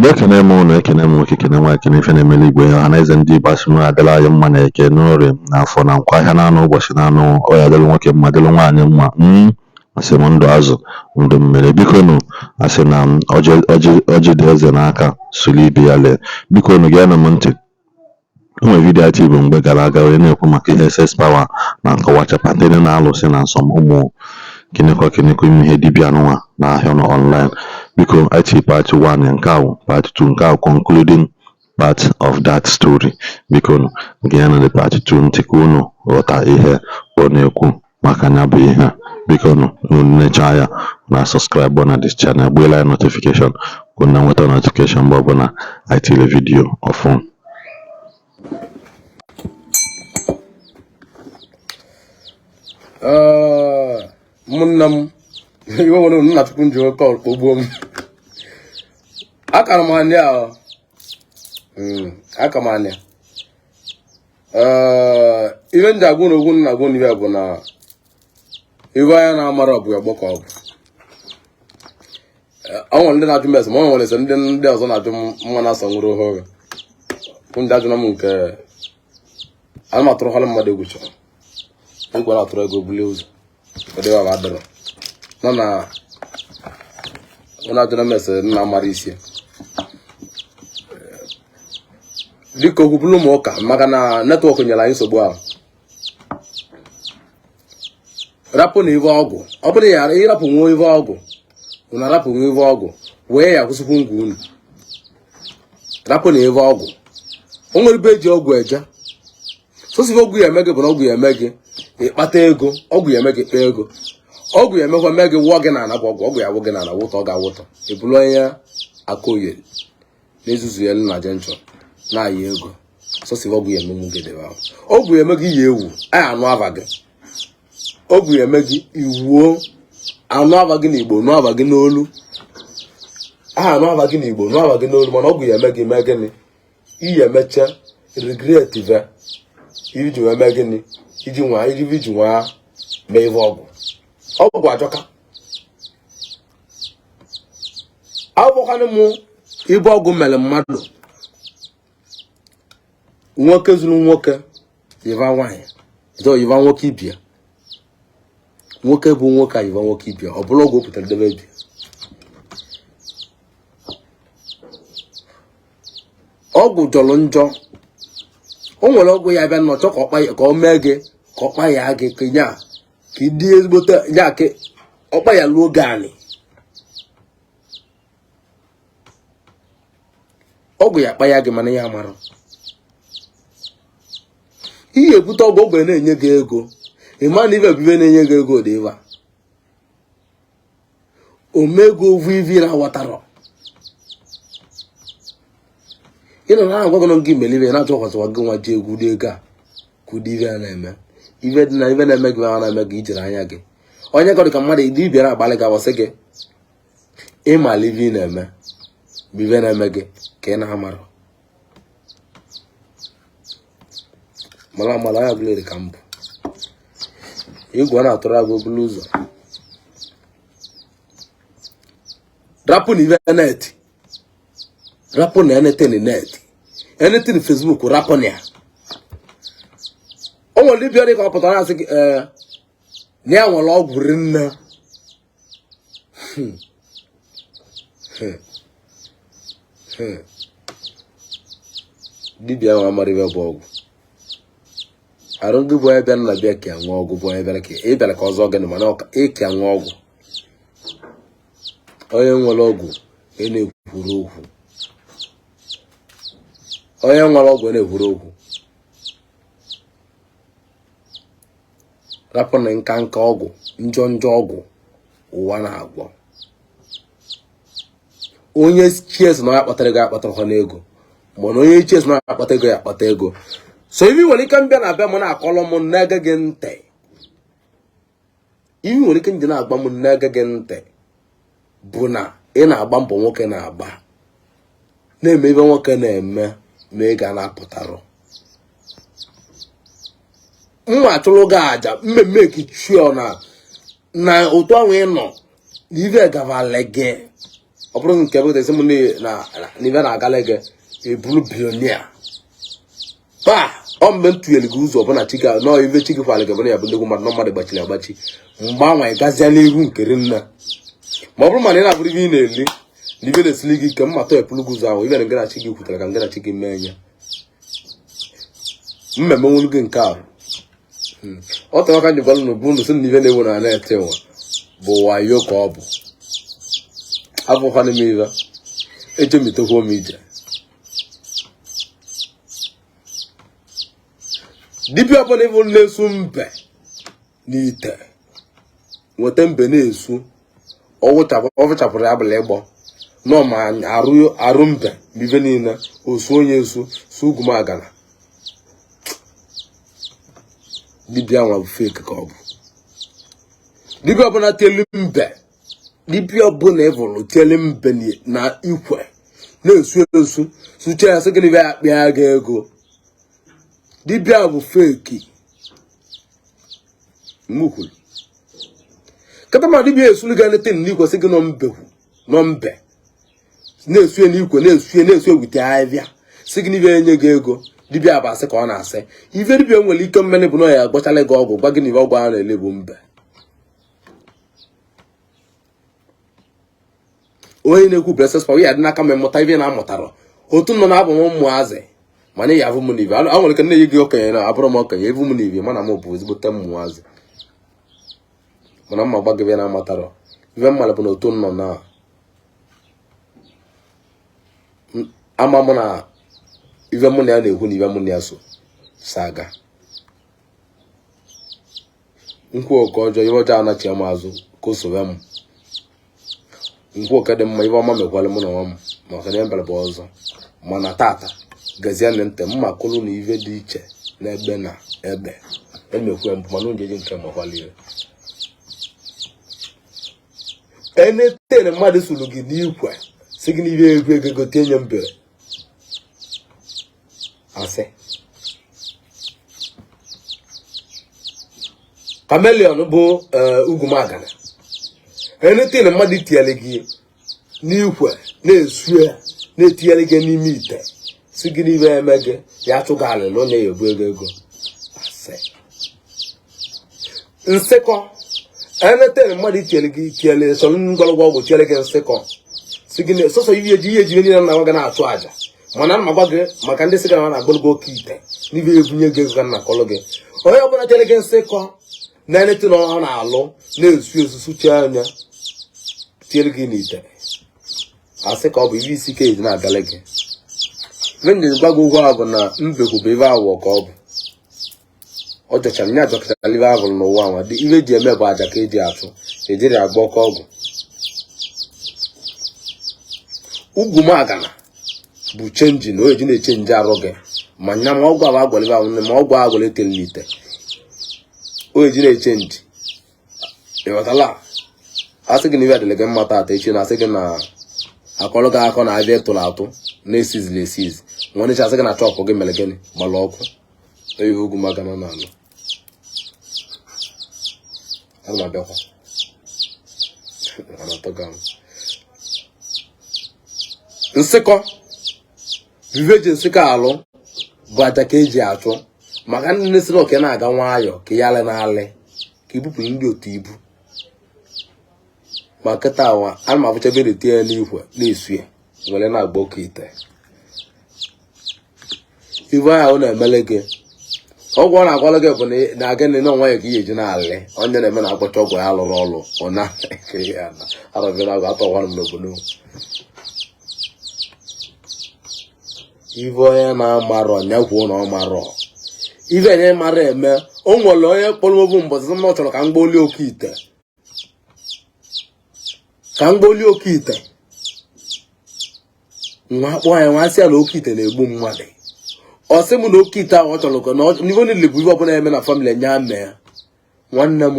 Igbo, ekene m ụnụ, ekene m nwoke, ekene nwaanyị, ekene ife na-emeli igwe ọha na eze ndị Igbo. Asị m adịla anyị mma na eke, n'orie, na afọ, na nkwọ, ahịa na anọ, ụbọchị na anọ. Ọ ya dịrị nwoke mma, dịrị nwaanyị mma. Asị m ndụ azụ, ndụ mmiri. Biko nụ, asị na ọjị dị eze n'aka, soro ibe ya lee. Biko nụ, geenụ m ntị. O nwere vidiyo IT bụ mgbe gara aga wee na-ekwu maka ihe SS Power na nkọwa chapatịrị na-alụsị na nsọ ụmụ kinekọ kinekọ ime ihe dibịa nụnwa na-ahịa nọ online. Biko, IT part 1, nke ahụ part 2, nke ahụ concluding part of that story. Biko nụ, geenụ the part 2 ntị ka unu ghọta ihe ọ na-ekwu maka ya bụ ihe. Biko nụ, unu nechaa ya na subscribe na this channel, gbeela ya notification ka unu nweta notification mgbe ọbụla anyị tiri vidiyo ọfụ. Ụmụnne m, iwe nwere nna tupu m ji oke kpọgbuo m. Akara m anya, aka m anya. Ihe ndị agwụ na ogwu nna agwụ n'ibe bụ na ibe anya na-amara bụ ọgbọ ka ọ bụ. Ọ nwere ndị na-ajụ m ese, ma ọ nwere ese ndị ọzọ na-ajụ m mma na-asa nwere ohe ndị ajụna m nke ana m atụrụkwala mmadụ egwu chọrọ egwu na-atụrụ ego bulie ụzọ ọdịwa bụ adịrọ nọ na ọ na-ajụna m ese nna mara isi dịka okwu bụrụ ụmụ ụka, maka na network nyere anyị nsogbu ahụ. Rapụ na ive ọgwụ, ọ bụrụ ya ịrapụ nwa ive ọgwụ, unu arapụ nwa ive ọgwụ wee ya kwụsịkwu ngwa unu rapụ na ive ọgwụ. O nwere ebe eji ọgwụ eje sọsọ ọgwụ ya eme gị bụ na ọgwụ ya eme gị ịkpata ego, ọgwụ ya eme gị kpaa ego, ọgwụ ya emekwa mee gị wụọ gị n'ala bụ ọgwụ, ọgwụ ya wụ gị n'ala wụtọ, ọ ga-awụtọ ebulu onye aka oyeri na-ezuzu ya na junction na-ayị ego. Sọsọ ọgwụ ya emenwu gị debe ahụ, ọgwụ ya eme gị yi ewu anyị anụ ava gị, ọgwụ ya eme gị iwuo anụ ava gị n'Igbo, nụ ava gị n'olu aha, anụ ava gị n'Igbo, nụ ava gị n'olu. Mana ọgwụ ya eme gị mee gịnị? Iyi emecha regret ve iji wee mee gịnị? Iji nwa iji nwa mee ive ọgwụ. Ọgwụ ajọka. Abụkwanụ m ibe ọgwụ mere mmadụ nwoke zuru nwoke yiva nwaanyị yiva nwoke ibia, nwoke bụ nwoke a yiva nwoke ibia, ọ bụrụ ọgwụ o pụtara debe bia. Ọgwụ jọrọ njọ. O nwere ọgwụ ya bịa nnọchọ ka ka ọ mee gị ka ọ kpa ya gị ka nya ka ị dị ezigbote nya ka ọkpa ya luo gị anị. Ọgwụ ya akpa ya gị, mana ya mara ihe ebute ọgwụ. Ọgwụ na-enye gị ego, ị ma na ibe bụ ibe na-enye gị ego dị ebe a omego ovu ivi na-aghọtarọ. Ị nọ na-agwa gị gị mere ibe na-achọ kwasịkwa gị nwa ji egwu dị ego a ka ụdị ibe a na-eme ibe dị na ibe na-eme gị a na-eme gị ijere anya gị onye ka ọ dị ka mmadụ ịdị bịara agbalị gị awasị gị ịmala ibe ị na-eme bụ ibe na-eme gị ka ị na-amara mara amara ya bụla ka mbụ igwe a na-atụrụ agwa obulu ụzọ rapụ na ibe net, rapụ na anything net, anything Facebook, rapụ na ya. O nwere dibịa dị ka ọ pụtara asị gị ee na ya nwere ọgwụ rinne. Dibịa ahụ amara ibe bụ ọgwụ arụ gị bụ onye bịara na bịa ka nwee ọgwụ bụ onye bịara ka ị bịara ka ọzọ gịnị, mana ịka nwee ọgwụ. Onye nwere ọgwụ ị na-ekwuru okwu, onye nwere ọgwụ ị na-ekwuru okwu. Rapụ na nka nka ọgwụ njọ njọ ọgwụ ụwa na-agwọ. Onye chies na ya kpatara ego ya kpatarakwa n'ego, mana onye chies na ya akpata ego ya akpata ego. So ibi nwere ike mbịa na abịa m na-akọrọ m na-ege gị ntị, ibi nwere ike nji na-agba m na-ege gị ntị bụ na ị na-agba mbọ nwoke na-agba na-eme ibe nwoke na-eme ma ị ga na-apụtarụ mma achụrụ gị aja mmemme ekichio na na ụtọ ahụ ị nọ na ive gavale gị. Ọ bụrụ nke bụ esi m na n'ibe na-agala gị eburu billionaire pa ọ mgbe m tụnyere gị ụzọ ọbụla chi gị nọọ ibe chi gị kwara gị bụrụ ya bụ nnekwu mmadụ na mmadụ gbachiri agbachi mgbe anwa ị gazia n'ihu nkere nna. Ma ọ bụrụ mana ị na-abụrụ ibe ị na-eli na ibe na-esili gị ike, mma tọghepụrụ gị ụzọ ahụ ibe na ngị na chi gị kwutere ka ngị na chi gị mee ya mmemme nwere gị nke ahụ. Ọ tọrọ ka njikwa nụ bụ unu sị na ibe na-ewu na na-ete nwa bụ wayo ka ọ bụ abụkwana m ibe ejemitekwa m ije. Dibịa ọbụla ịbụ na-esu mbe n'ite nweta mbe na-esu ọ fụchapụrụ ya bụla ịgbọ nọ ma arụ mbe ma ibe niile osu onye esu su ugwumagana dibịa nwa bụ fake ka ọ bụ. Dibịa ọbụla telu mbe, dibịa ọbụla ịvụrụ telu mbe na ikwe na-esu esu sucha ya sị gịnị bịa kpịa gị ego, dibịa bụ fake. M kwuru kata ma dibịa esulu gị anything n'ikwe sị gị nọ mbekwu nọ mbe na-esu n'ikwe na-esu na-esu ewute ahịhịa sị gị n'ibe enye gị ego, dibịa bụ asị ka ọ na-asị. Ife dibịa nwere ike mmene bụ na ya agwachala gị ọgwụ gwa gị na ibe ọgwụ ahụ na-ele bụ mbe. Onye na-ekwu blessed power ya dị n'aka ma mmụta ibe na-amụtara otu nọ na-abụ m ụmụazị mana ya abụ m n'ibe a nwere ike na-eyi gị okenye na abụrụ m okenye ebu m n'ibe mana m bụ ezigbote mmụazị mana mma gwa gị ibe na-amatara ibe mmalị bụ na otu nọ na ama m na ibe mụ na ya na-ekwu na ibe mụ na ya so saga nkwu oke ọjọọ ibe ọjọọ anachi m azụ ka o sowe m nkwu oke dị mma ibe ọma mekwara mụ na nwa m maka na mbere bụ ọzọ. Mana tata gezie na ntị mma kụrụ na ive dị iche n'egbe na egbe emekwu ya mbụ mana njeji nke makwala ihe anything mmadụ suru gị n'ikwe si gị n'ibe egwu ego gote nye mbe asị chameleon bụ ugwumagana anything mmadụ tinyere gị n'ikwe na-esu ya na-etinyere gị n'ime ite si gị n'ibe eme gị ya achụ gị alịlụ onye ya ebu ego ego asị nsịkọ anything mmadụ tinyere gị tinyere sọrọ ngọlọgwọ ọgwụ tinyere gị nsịkọ si gị sọsọ ihe eji ihe eji niile na gị na-achụ àjà mana ana m agwa gị maka ndị sị gị na na-agwọlụ gị oke ite n'ibe ebunye gị ego ka nna kọlụ gị onye ọbụla tinyere gị nsịkọ na anything ọ na-alụ na-esu esu suchie anya tinyere gị n'ite asị ka ọ bụ ibe isi ike eji na-abịala gị. Ibe nji gwa gị ụgwọ a bụ na mbekwu bụ ibe awọ ka ọ bụ ọ jọchara nya jọkachara ibe ahụrụ n'ụwa nwa dị ibe eji eme bụ aja ka eji achụ ejiri agba ọkụ ọgwụ. Ugwumagana bụ change na o eji na-echange arụ gị ma nya ma ọgwụ ahụ agwara ibe ahụ ma ọgwụ agwara etere n'ite o eji na-echange ịghọtala asị gị na ibe adịla gị mma taata echi na asị gị na akọrọ gị akọ na abịa tụrụ atụ na-esizili esizi nwanne asị gị na chọpụ gị mere gịnị gbara ọkụ ihe Ugwumagana na-alụ. Ana m abịakwa nsịkọ ive eji nsịkọ alụ bụ aja ka eji achụ maka ndị na-esi na oke na-aga nwayọọ ka ya alị na-alị ka ibupụrụ ndị otu ibu ma kịta awa ana m abụcha ebe na-etinye ya n'ikwe na-esu ya nwere na-agba oke ite ive ahụ na-emele gị ọgwụ ọ na-agwala gị bụ na gịnị na onwe ya ka ihe eji na-alị onye na-eme na agbacha ọgwụ ya lụrụ ọlụ ọ na atọwara m n'obodo ive onye na-amarọ nya kwuo na ọ marọ ive onye mara eme o nwere onye kpọrọ m obu mbọsị m ọ chọrọ ka m gbolie oke ite ka m gbolie oke ite nwa akpọ ya nwa sị ya na oke ite na-egbu mmadụ ọ sị m na oke ite ahụ ọ chọrọ ka na n'ihe niile bụ ife ọbụla eme na family nya mee nwanne m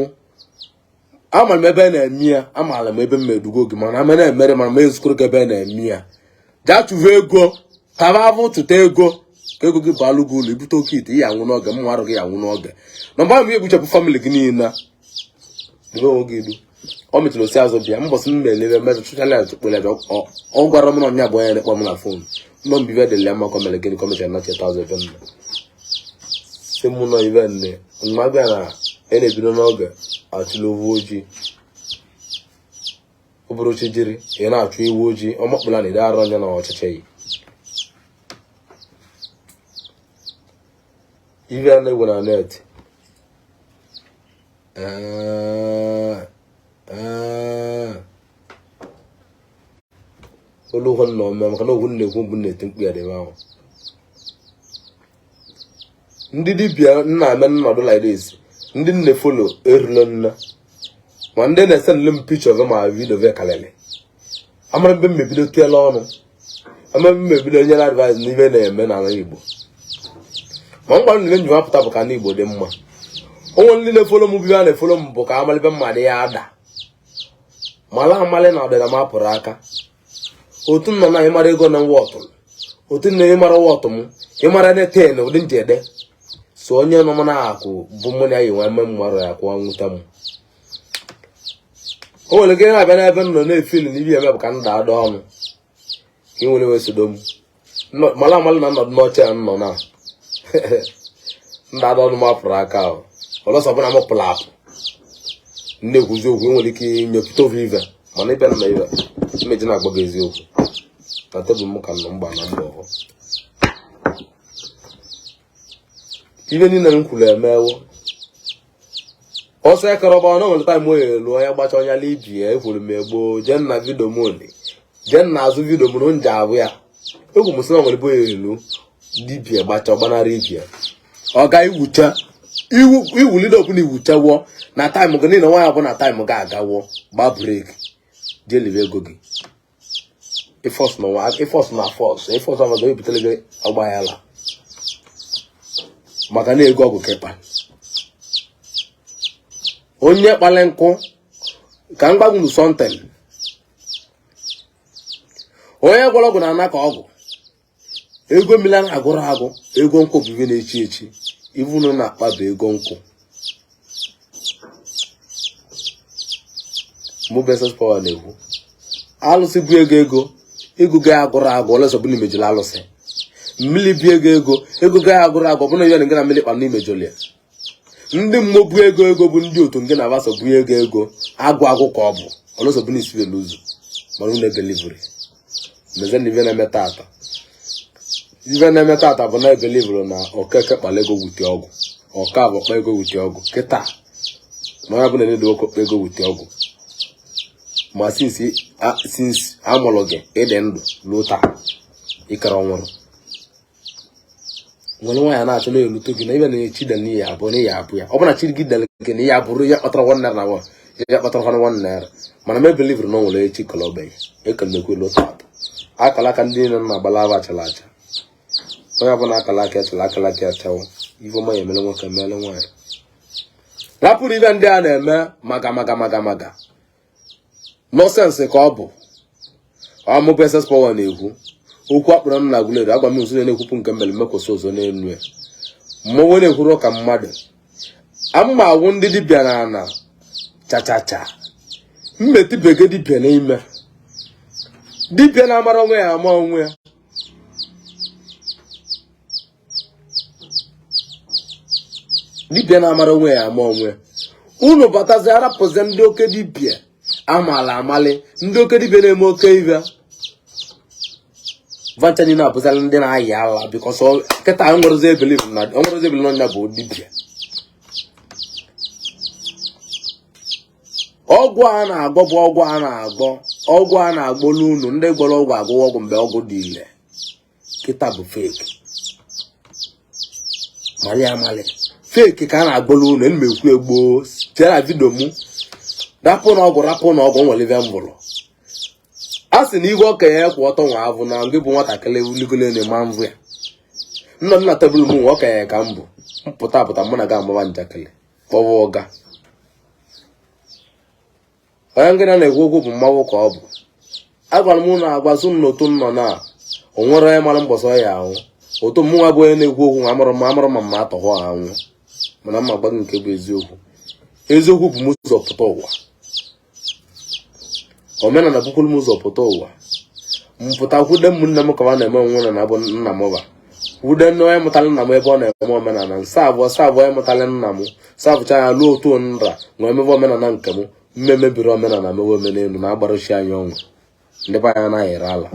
amara m ebe na-eme ya amaara m ebe m edugo gị mana ama na-emere mana m ezukọrọ gị ebe na-eme ya jaa chụva ego taba avụ chụta ego ka ego gị baalụ gị ụlọ ibute oke ite ya anwụ n'oge mma arụ gị ya anwụ n'oge na mgbe ahụ egbuchapụ family gị niile debe onwe gị ilu. O mechara osi azụ bịa mbọsị m melebe mmetụ chụchala ya tukpere bịa. Ọ gwara m na ọnya bụ onye na-ekpọ m na phone nọ mbibe dịrị ya mma ka o mere gịnị ka o mechara nacheta azụ ebe m nọ si mụ nọ ibe nne mma bịa na e na-ebido n'oge achụla owu ojii. Ọ bụrụ chi jiri ị na-achụ ewu ojii ọmakpụla na ide arụ onye na ọchịchị yi ive a na-ewu na net. Olu ụhụ nna ome maka na ogwu na-ekwu bụ na-eti mkpu ya debe ahụ. Ndị dibịa nna eme nnọdụ like this, ndị nne follow erulo nna ma ndị na-ese nle m picture ma video ve kalịlị amara mbe mmebido tiela ọnụ amara mbe mmebido nyere advice n'ibe na-eme n'ala Igbo. Ma ngwa nile njem apụta bụ ka ndị Igbo dị mma. Onwe ndị na-efollow m bibe a na-efollow m bụ ka amalibe mmadụ ya ada mala amali na ọdịda m apụrụ aka otu nọ na ịmara ego na wọtụ otu nna ịmara wọtụ m ịmara na ten ụdị nji ede so onye nọ m na-akụ bụ mụ na ya yi nwa mme mmarụ ya kwụọ nwute m. O nwere ike na-abịa n'ebe m nọ na-efili na ibi eme bụ ka m daa ada ọnụ ka ị nwere wee sodo m mala amala na nnọdụ n'oche a nọ na nda ada ọnụ m apụrụ aka ahụ ọlọsọ ọbụla m pụrụ apụ na-ekwuzi okwu enwere ike inyepụta ofe ive mana ịbịa na ive mmeji na-agba gị eziokwu na tebụl m ka nọ mgba na mba ọhụụ ive niile m kwuru emewo ọsọ ekọrọba ọ nwere time oye elu onye gbacha onye ala ibi ya ekwuru m egbo jee na video m oli jee na azụ video m na nje abụ ya egwu m sị na nwere ebe oye elu dibịa gbacha ọgbanarị ibia ọ ga iwucha iwulide okwu na iwuchawo na time gị niile nwa ya bụ na time gị agawo gbaa break jee libe ego gị ịforce na force ịforce ọbụla ebutere gị ọgbaghara maka na ego ọgwụ kekpa onye kpali nkụ ka m gbagwuru something onye gwọrọ ọgwụ na-ana ka ọgwụ ego mmiri a na-agụrụ agụ ego nkwụ bụ ibe na-echi echi ivunu na-akpa bụ ego nkwụ mụ bụ SS Power na-ekwu alụsị bụ ego ego ego ga agụrụ agụ ọlọsọ bụ n'imejụlụ alụsị mmiri bụ ego ego ego ga agụrụ agụ ọbụna ya na gị na mmiri kpa n'imejụlụ ya ndị mmụọ bụ ego ego bụ ndị otu nke na-agbasa bụ ego ego agụ agụ ka ọ bụ ọlọsọ bụ n'isi elu ụzọ mana unu ebelivuri meze na ive na-eme tata ive na-eme tata bụ na ebelivuru na okeke kpala ego wute ọgwụ ọka bụ kpa ego wute ọgwụ kịta na onye bụla na-edo oke kpa ego wute ọgwụ ma since amụrụ gị ịdị ndụ ruo taa ịkara ọnwụrụ nwere nwaanyị na-achọ na-elute gị na ibe na chi del n'ihe abụọ na ihe abụ ya ọ bụla chi gị del gị na ihe abụrụ ya kpatara 1 naira na 1 ya kpatara 1 naira mana m ebelivuru na o nwere echi kọrọ ogbenye ekele elu tata akala aka ndị niile na-agbala aba achara acha onye ọbụla akala aka echara akala aka achawo ife ọma ya emere nwoke emere nwaanyị rapụrụ ibe ndị a na-eme maga maga maga maga nonsense ka ọ bụ ọmụ bụ SS Power na-ekwu okwu akpụrụ m na agụlere agwa m nso na-ekwupụ nke mere mmekwụsị ụzọ n'elu ya mmọnwụ na-ekwuru ka mmadụ amma awụ ndị dibịa na ana chachacha mmetibege dibịa n'ime dibịa na-amara onwe ya ama onwe ya dibịa na-amara onwe ya ama onwe unu batazi arapụzi ndị oke dibịa amala amali ndị oke dibịa na-eme oke ibe vancha niile abụzala ndị na-ayị ala because kịta nwerezi ebelieve na onwerezi ebelieve na bụ dibịa ọgwụ a na-agwọ bụ ọgwụ a na-agwọ ọgwụ a na-agwọlu unu ndị gwọrọ ọgwụ agwọ ọgwụ mgbe ọgwụ dị ile kịta bụ fake mali amali fake ka a na-agwọlu unu enu m ekwu egbo jee na video mụ rapụ na ọgwụ rapụ na ọgwụ nwere ive mbụrụ a sị na igwe okenye kwụ ọtọ nwa avụ na ngị bụ nwatakịrị ligolo na-eme mvụ ya nna m na tebụl m nwa okenye ka m bụ mpụta apụta mụ na ga amaba njakịrị kpọwa ọga onye ngịna na-ekwu okwu bụ mmanwụ ka ọ bụ agwara m unu agwazu m n'otu m nọ na o nwere onye mara mbọsọ ya anwụ otu mụnwa bụ onye na-ekwu okwu amụrụ m amụrụ ma mma atọghọ anwụ mana mma gwa gị nke bụ eziokwu eziokwu bụ m ụzọ pụta ụwa. Omenala bukwuru m ụzọ pụta ụwa. Mpụta kwude ụmụnne m ka ọ na-eme onwe na bụ nna m ba kwude nne onye mụtara nna m ebe ọ na-eme omenala nsa abụọ sa abụọ onye mụtara nna m sabụcha ya lụọ otu nra nwee mebe omenala nke m. Mmemebiri omenala mewe omenelu na agbarachi anyị ọnwụ. Ndị be anyị anaghị ere ala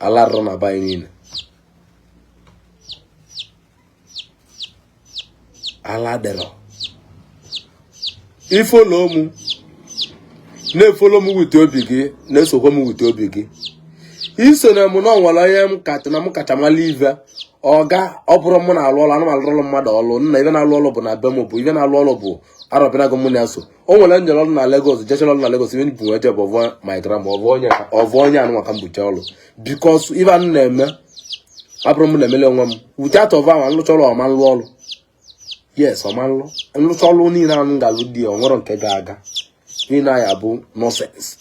ala rụrụ na be anyị niile. Ala dịrọ. I follow mụ, na-efollow m with obi gị, na-esokwa m with obi gị. Iso na mụ na onwere onye m kacha na m kacha mala ive ọga. Ọ bụrụ mụ na-alụ ọlụ, ana m alụrụ mmadụ ọlụ. Nna, ibe na-alụ ọlụ bụ na be m bụ ibe na-alụ ọlụ bụ arọbịnago mụ na ya so. O nwere njere ọlụ na Lagos, jechara ọlụ na Lagos. Ibe bụ eje bụ ọvọ my grandma, ọvọ onye ọvọ onye anụ maka mbuche ọlụ, because ibe anụ na-eme abụrụ m na-emele onwe m without ọvọ ahụ. Nlụcha ọlụ ọma nlụ ọlụ, yes, ọma nlụ nlụcha ọlụ niile anụ ga-alụ di ya. O nwere nke ga-aga niile ya bụ nonsense.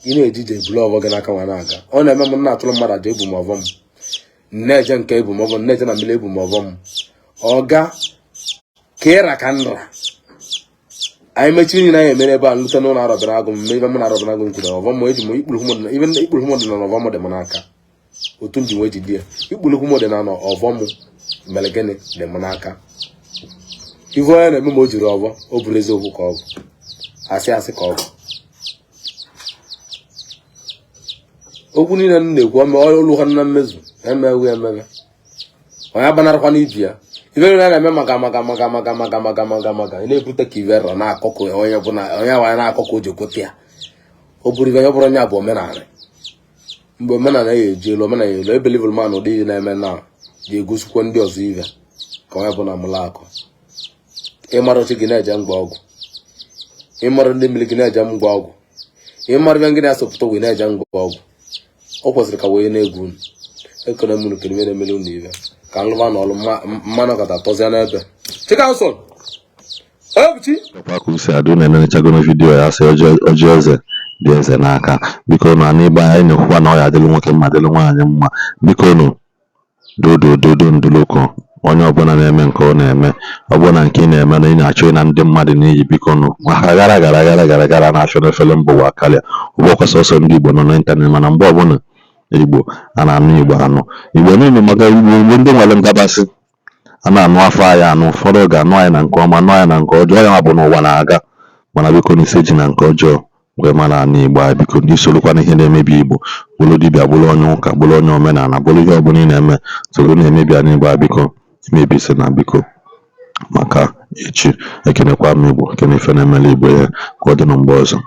Ị na-ejije ebulu ọvọ gị n'aka nwa na-aga. Ọ na-eme m na-atụrụ mmadụ aja, ebu m ọvọ m na-eje nke, ebu m ọvọ m na-eje na mmiri, ebu m ọvọ m. Ọga ka ịra ka nra anyị mechiri niile anyị emere ebe a, nlute n'ụlọ arọbịara agụ m, ebe m na arọbịara agụ m kwuru ọvọ m eji m ikpurukwu m ibe ikpurukwu m dị na ọvọ m dị m n'aka. Otu m ji nwee jide ya, ikpurukwu m dị na ọvọ m mere gịnị dị m n'aka. Ife onye na-eme ma o jiri ọvọ, o buru eziokwu ka ọ bụ asị, asị ka ọ bụ okwu niile m na-ekwu. Ome olu ha na mmezu emewu emebe onye agbanarịkwa n'ibi ya. Ife niile na-eme maka maka maka maka maka maka maka maka ị na-ebute ka ive rọ na-akọ ka onye bụ na onye nwaanyị na-akọ ka o ji kweta ya. O buru ife onye bụrụ onye a bụ omenala. Mgbe omenala ya eji elu, omenala ya elu ebelivụl man ụdị ihe na-eme na ga-egosikwa ndị ọzọ ive ka onye bụ na mụla akọ. Ịmara chi gị na-eje mgba ọgwụ, ịmara ndị mmiri gị na-eje mgba ọgwụ, ịmara ibe ngị na-asọpụta wee na-eje mgba ọgwụ. O kwesịrị ka wee na-egwu unu. Ekene m unu, kene ibe na-emere unu ibe ka nlụba na ọlụ mmanụ kata tọzịa n'ebe Chikamso Ebuchi. Ọkwa ka o si adị unu enechago na video ya sị ọjị eze dị eze n'aka. Biko nụ, ana igbe anyị na-ekwukwa na ọ ya adịlụ nwoke mma, dịlụ nwaanyị mma. Biko nụ, dodododo ndụlụkọ onye ọbụla na-eme nke ọ na-eme, ọ bụrụ na nke ị na-eme na ị na-achọ ịna ndị mmadụ n'iyi, biko nụ, maka gara gara gara gara gara na-achọ n'efere mba ụwa karịa ụbọkwa sọsọ ndị Igbo nọ n'ịntanetị. Mana mgbe ọbụla Igbo a na-anụ Igbo, anụ Igbo niile, maka Igbo Igbo ndị nwere ngabasị a na-anụ afọ anyị anụ. Ụfọdụ ga-anụ anyị na nke ọma, anụ anyị na nke ọjọọ. Ya bụ n'ụwa na-aga. Mana biko, na ise ji na nke ọjọọ wee mara ana Igbo anyị. Biko, ndị sorokwa n'ihe na-emebi Igbo, bụrụ dibịa, bụrụ onye ụka, bụrụ onye omenala, bụrụ ihe ọbụla ị na-eme, soro na-emebi ana Igbo anyị. Biko, imebisi na biko maka echi. Ekenekwa m Igbo, ekene ife na-emere Igbo ya. Ka ọ dị na mgbe ọzọ.